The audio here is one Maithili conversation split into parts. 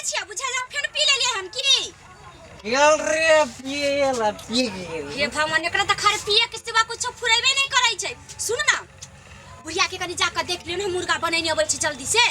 छियै बुझा जा फेर पी लेलियै हम की गेल रे पिए ला पी गेल हे भगवान एकरा तऽ खाली पिए के सिवा कुछो फुरेबे नहि करै छै सुन ना बुढ़िया के कनि जाकऽ देख लियौ ने मुर्गा बनेने अबै छै जल्दी से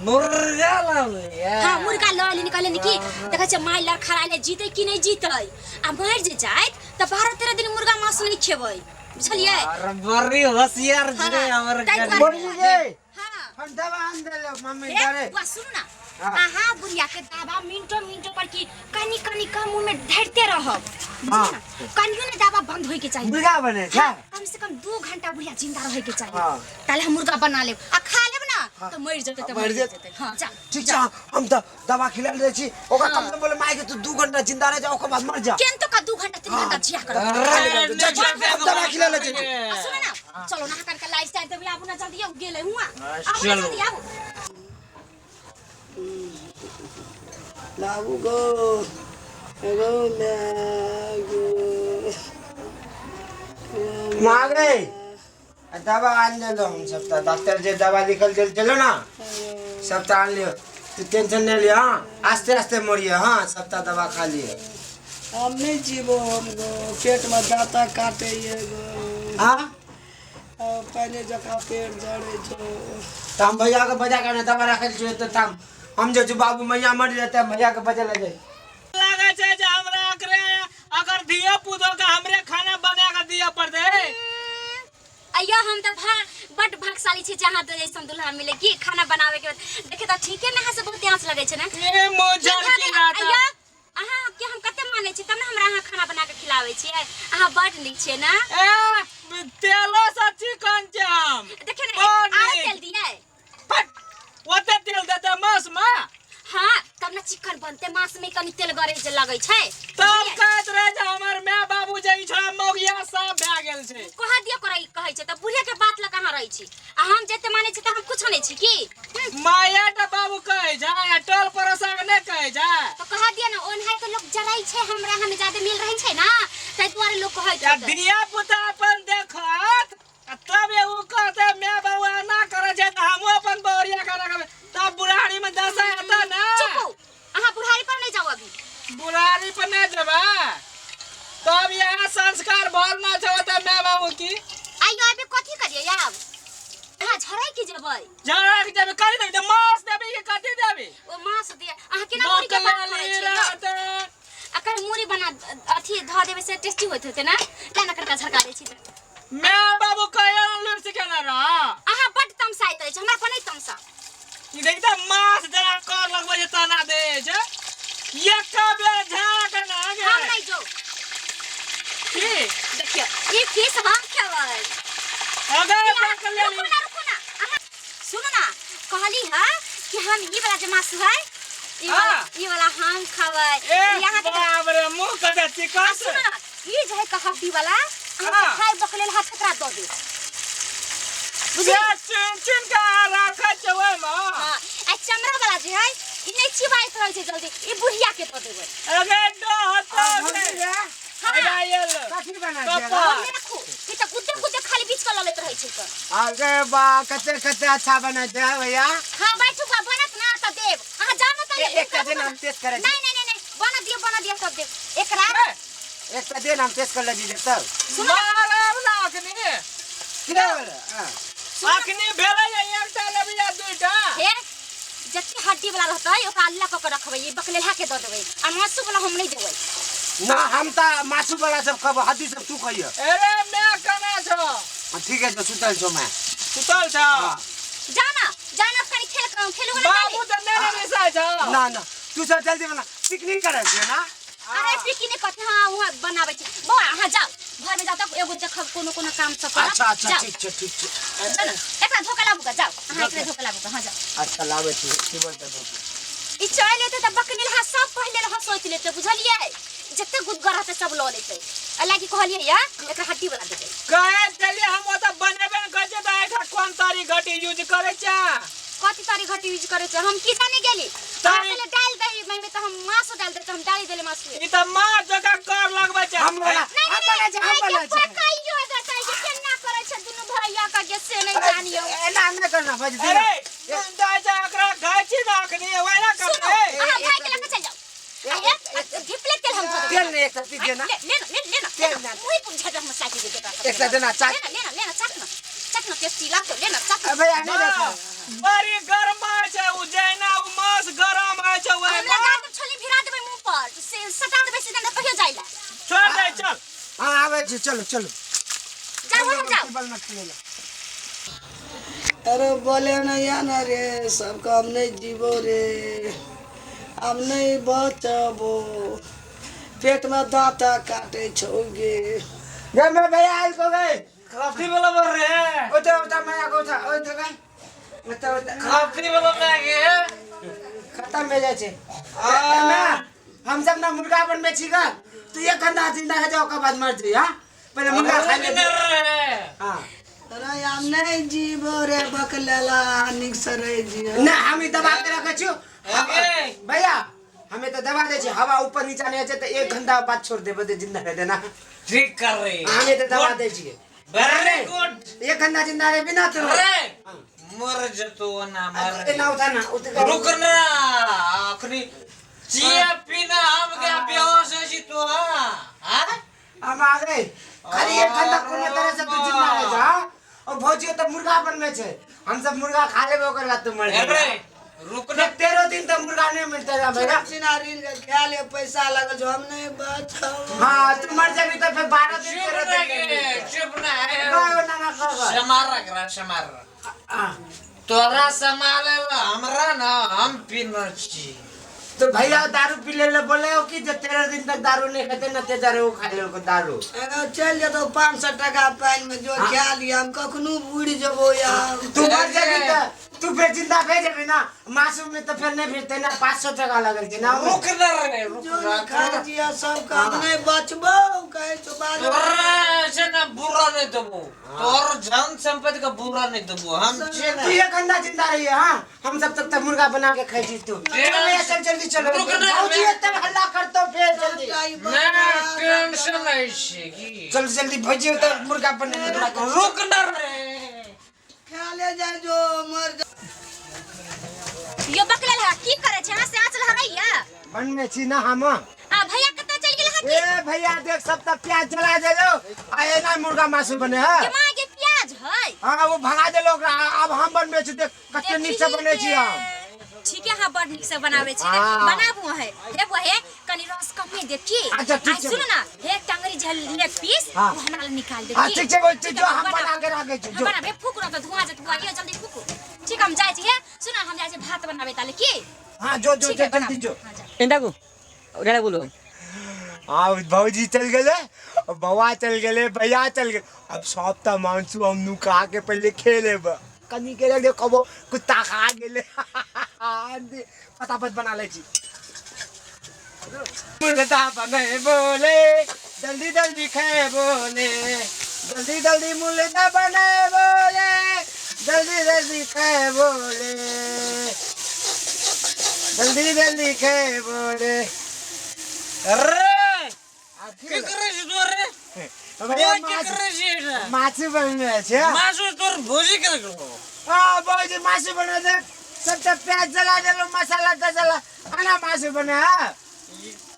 मुर्गा लावलियै हाँ मुर्गा लऽ एलिन कहलियनि कि देखै छियै माय लड़खड़ाएल जीतै कि नहि जीतै आ मरि जे जाइत तऽ 12-13 दिन मुर्गा मांस नहि खेबै बुझलियै अरे बड़ी होशियार हाँ, छै हमर ताहि गरीब। दुआरे- बोली गे हाँ हम दवा आन देलो मम्मी हे डरे बुआ सुनू ना हाँ। अहाँ बुढ़िया के दावा मिनटो मिनटो पर की कनी कनी कम मुंह में धरते रहब बुझलियै हाँ। ना कनियो ने दावा बंद होय के चाही मुर्गा बने छै हाँ, कम से कम 2 घंटा बुढ़िया जिंदा रहे के चाही हाँ। ताले हम मुर्गा बना लेब आ खा लेब ना हाँ। तो मरि जेतै तऽ मरि मरि जेतै। जेतै हाँ जा ठीक छै हम तऽ दवा खिला दै छी ओकरा कम से कम बोले माय के तू 2 घंटा जिंदा रह जा ओकर बाद मर जा केन तो का 2 घंटा 3 घंटा जिया करब अरे, जा, जा, हम दवा खिला लै छी आ सुन ना चलो नहा करके लाइट साइड देबै आबू ना जल्दी आउ गेलै हुआ आबू ना चलो। जल्दी आबू बाबू गो गो मैं गो माँ गे दवा आन लेलो हम सब तऽ डॉक्टर जे दवा लिखल देल छलो ना सब तऽ आन लियो तू टेंशन नहीं लियो हाँ आस्ते आस्ते मरियो हाँ सबटा दवा खा लियो हम नहीं जीवो हम गो पेट में दांता काटे ये गो हाँ पहले जकाँ पेट जड़े छो तऽ हम भैया के बजा के ने दवा राखल छियै तऽ हम हम जे छी बाबू मैया मर जेतै भैया के बजा ले जाइ लागे छै जे हमरा एकरे अगर धियो पुतो के हमरे खाना बना के दिया पड़तै अय्यो हम तऽ भा बड भागशाली छी जहाँ तो जैसन दुल्हा मिले की खाना बनावे के बाद देखे तऽ ठीके ने अहाँ से बहुत आँच लगै छै ने ए मोजर की रात अय्यो अहाँ के हम कते मानै छी तब ने हमरा अहाँ खाना बना के खिलाबै छियै अहाँ बड नीक छियै ने ए तेलो से चिकन छै हम देखे ने बड आरो नीक। तेल दियै फट ओते तेल देते मांस में हाँ तब ने चिकन बनते मांस में कनी तेल गरे जे लगै छै तब बुझलियै? कहैत रहे जे हमर माय बाबू जे ई छोड़ा मौगिया साफ भए गेल छै कह दियो करै कहै छै तऽ बुढ़े के बात लग अहाँ रहै छी आ हम जते मानै छी तऽ हम कुछो नहि छी की माया के बाबू कहै छै आ टोल पड़ोसा के नहि कहै छै तऽ कह दियो ने ओनाहि तऽ लोक जरै छै हमरा हमे ज्यादा मिल रहै छै ना ताहि दुआरे लोक कहै आ छै धिया पुता अपन देखत आ तब एगो कहते माय बाबू एना करै छै तऽ हमहूँ अपन बहुरिया खाना खेबै तब बुढ़ारी में दशा एतै ने चुप हो अहाँ बुढ़ारी पर नहीं जाओ अभी बुढ़ारी पर नहि जेबै तब यहाँ संस्कार भर ना छौ तऽ माय बाबू की आइयो अभी कथी करियै आब अहाँ झड़ै की जेबै झगड़ा के जेबै कथी देबै तऽ मांस देबै कि कथी देबै ओ मांस दिया अहाँ केना मुरी के बात करै बकलेली छियै यौ? रहतै आ कहीं मुरी बना अथी धऽ देबै से टेस्टी होइत होतै ना ला ना कड़का झड़का दै छी तऽ माय बाबू कहियो न लुरि सिखेने रह अहाँ बड्ड तमसाइत रहै छी हमरा पर नहि तमसा ई देखी तऽ मांस जेना कर लगबै छै तना दे छै एक बेर झाड़ा के ना हम गे नहि जो की देखियौ ई फीस हम खेबै अगर बकलेली रुकू ना रुकू ना अहाँ सुनू ना कहली हा कि हम ई वाला जे मासु है ई वाला हाँ। ई वाला हम खेबै ए ई अहाँ के बाप रे मुंह कते चिकन आ छै सुनू ना ई जे है कहबी वाला अहाँ हाँ। खाय बकलेल हाथ एकरा दऽ देब बुझलियै से चुन चुन के राखै छै ओहिमे हाँ आ चमड़ा वाला जे है ई नहि चिबाइत रहै छै जल्दी ई बुढ़िया के दऽ देबै अगर डहत हाँ कथी बना छै कपार। ओने राखू ई तऽ गुद्दे गुद्दे खाली बीच के लऽ लैत रहै छै तऽ अरे बा कते कते अच्छा बना छै भैया हाँ बैठू बा बनत ना तऽ देब अहाँ जाउ ना तऽ एकटा दे ना हम टेस्ट करै छी नहीं नहीं नहीं नहीं बना दियो बना दियो तब देब एकरा एकटा दे ना हम टेस्ट कर लै छी तब सुनो ना मारब ना अखनी की भेलै? हाँ। अखनी भेलै एकटा लेबै या दुइटा हे जते हड्डी वाला रहतै ओकरा अल्लाह कऽ के रखबै ई बकलेलहा के दऽ देबै आ मासु वाला हम नहि देबै ना हम तऽ मासु वाला सब खब हड्डी सब तू खइह अरे मैं कना छौ ठीक है सुतल छौ मैं सुतल छौ जा ना जा ना कनि खेल खेलू वाला बाबू तऽ नहि ने रिसाइ छौ ना ना तू सब जल्दी बना पिकनिक करै छियै ना अरे पिकनिक कथी हाँ वहाँ बनाबै छी बौआ अहाँ जाउ घरमे जाउ तऽ एगो देखब कोनो कोनो काम सब करब अच्छा अच्छा जाउ ठीक छै ठीक छै जाउ ने एकरा धोखा लाबू गा जाउ अहाँ एकरा धोखा लाबू गा हाँ जाउ अच्छा लाबै छी टेबल पर दऽ दियौ। ई चलि एतै तऽ बकनेलहा सब पहिले रह सोचि लेतै बुझलियै जते गुदगर रहतै सब लऽ लेतै एहि लागी कहलियै या एकरा हड्डी वाला देबै कहै छलियै हम ओतऽ बनेबे ने करै छियै तऽ एहिठाम कोन तारी घटी यूज करै छै कथी तारी घटी यूज करै छै हम की जाने गेली अहाँ पहिले डालि दही मेमे तऽ हम मासु डालि देतै हम डालि देले मासु ई तऽ माछ जकाँ कर लगबै छै हम बना नहीं हम बना छै हम बना छै पकाइयो देतै जे केना करै छै दुनू भैया का जे से नहीं जानियो एना नहि करना भाजी अरे दाइ छै एकरा खाइ छी ने अखनी ओहिना सुनो करतै देना। ले ले ले ले ना। तेल ना। मुंह पर झट हम साटी दे के। एकटा देना चाट। ले ना ले ना चाट ना। चाट ना टेस्टी लागतो ले ना चाट। भैया नहीं देखो। बड़ी गरमा छै उ जैना उ मांस गरम है छै ओइ हम लगा के छोली भिरा देबै मुंह पर से सटा देबै सीधा ना कहियो जाइला। छोड़ दे चल। हां आवे छै चलो चलो। जाओ हम जाओ। अरे बोले ना या ना रे सबका हम नहीं जीवो रे हम नहीं बचबो पेट में दांता काटे छोगे। गे मैं भैया आइल को गए। कॉफी वाला बोल रहे हैं। ओते ओते मैं को था ओते गए। ओते ओते कॉफी वाला मैं गे खत्म भे जाय छै। हम सब ना मुर्गा बनबे छी गा तू एक घंटा जिंदा है जाओ ओकर बाद मर जी। हां पहले मुर्गा खा ले। हां अरे हम नहीं जीवो रे बकलेला निक से रह जी ना हम दबा के रखे छियो भैया हमें तो दबा दे छी हवा ऊपर नीचा नहीं छै त एक घंटा बाद छोड़ देबे त जिंदा रह देना। ठीक कर रही हमें तो दबा दे छी। वेरी गुड एक घंटा जिंदा रह बिना तो रे मर जतो ना मर ना उठा ना उठ रुक ना अखनी चिया पीना हम के बेहोश हो छी तो। हां हां हम आ गए खाली एक घंटा कोनो तरह से तू जिंदा रह जा। और भौजी तो मुर्गा बनबे छै हम सब मुर्गा खा लेबे ओकर बाद तू मर जेबे। रुक ना 13 दिन तक मुर्गा नहीं मिलता है भैया। चिनारी के खा ले पैसा लगल जो हम नहीं बचब। हां तू मर जेबी तो फिर 12 दिन 13 दिन चुप ना ना ना समार रख समार तोरा संभाले हमरा ना हम पीना छी तो भैया दारू पी ले ले बोले हो कि जो 13 दिन तक दारू नहीं खाते ना ते दारू खा ले को दारू चल जतो 500 टका पानी में जो खा लिया हम कखनो बुड़ जबो यार। तू मर जेबी त तू फिर जिंदा भे जेबी ना मासूम में तो फिर नहीं फिरते ना 500 टका लगल छै ना। रुक ना रे रुक ना खा जिया सब काम नहीं बचबो कहे तो बाजो तोरा से ना बुरा नहीं देबो तोर धन संपत्ति का बुरा नहीं देबो हम छे तू एक घंटा जिंदा रही है। हां हम सब तब तक मुर्गा बना के खाई छी तू। चल चल जल्दी चलो भौजी तब हल्ला करतो फिर जल्दी ना टेंशन नहीं छे की चल जल्दी भौजी तब मुर्गा बने रुक ना रे खा ले जा जो मर जा। यो बकलेल हा की करे छै हां से आंच लहरैया बनमे छी ना हम। आ भैया कत चल गेल हा की ए भैया देख सब त प्याज जला देलो आ एना मुर्गा मासु बने है के मां के प्याज है। हां वो भगा देलो ओकरा अब हम बनबे छी देख कते नीक से बने छी हम। ठीक है हां बड़ नीक से बनावे छी बनाबू है हे बुआ हे कनी रस कमे दे की। अच्छा ठीक छै सुन ना हे टंगरी झल लेग पीस वो हमरा ल निकाल दे। हां ठीक छै बोल जो हम बना के राखे छी जो बनाबे फूक न त धुआं जत बुआ ये जल्दी फूकू। ठीक हम जाय छी हे सुन हम जाय छी भात बनाबे ताले की। हां जो जो जल्दी जो इंदा को उड़ा बोलो। हां भौजी चल गेले बौआ चल गेले भैया चल गेले अब सब त मांसु हम नुका के पहले खेलेब कनी के रख दे कबो कुत्ता खा गेले फटाफट बना ले छी। मुर्गा बने बोले जल्दी जल्दी खाए बोले जल्दी जल्दी मुर्गा बने बोले जल्दी जल्दी खाए बोले जल्दी जल्दी खाए बोले। अरे की करे छी तू रे भैया की करे छी माछी बनने छै मासु तोर भौजी के देखलो। हां भौजी मासु बना दे सब त प्याज जला देलो मसाला त जला खाना मासु बने। हां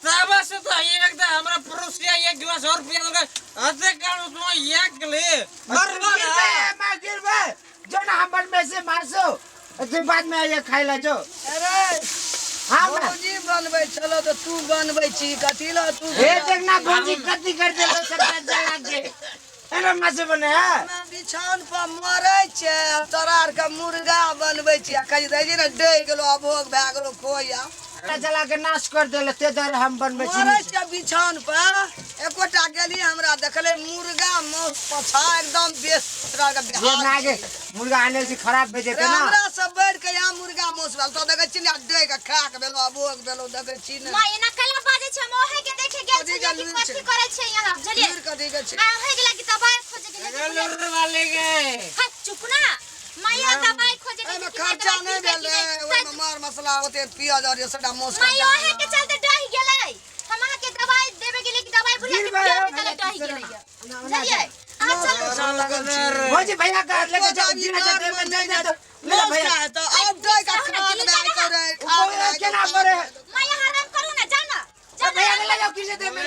तब से तो एक दा हमरा पड़ोसिया एक गिलास और पिया देलकै अते काल तू एक ले मरबो ना गिरबे जो ना हम बनबे से मासु तू बाद में ये खाइ ला जो। अरे हां भौजी बनबै चलो त तू बनबै छी कथी ल तू ए देखना भौजी कथी कर देलो सब जला के एना मासु बने। हां बिछान पर मरै छै तोरा आर के मुर्गा बनबै छी आ कहि दै छी ने डहि गेलो अभोग भए गेलो खोया जला के नाश कर देले ते दर हम बनबै छी। मरै छै बिछान पर एकोटा गेली हमरा देखले मुर्गा मांस पछा एकदम बेस तोरा के ये ना के मुर्गा आने से खराब भे जेते ना हमरा सब बैठ के यहाँ मुर्गा मांस भेल तो देखै छी ने डहि के खा के भेलो अभोग भेलो देखै छी ने। मां एना कला बाजै छै हम ओहे के देखे गेल छी कि कथी करै छै यहाँ बुझलियै कथी के छै आ होय गेला कि दवाई खोजे के गेल वाले के। हां चुप ना माया दवाई खोजे के एमे खर्चा नहीं भेल रे ओमे मार मसाला ओते प्याज और सबटा मौस माया ओहे के चलते डहि गेलै हम अहाँ के दवाई देबे गेलै कि दवाई बुझा के पिया के चलते डहि गेलै बुझलियै। आ चल भौजी भैया का लेके जाओ गिरा जेते में नहीं जाते ले भैया तो अब डहि के खा के केना करे माया आराम करू ना जा ना भैया के ले जाओ किसे दे में।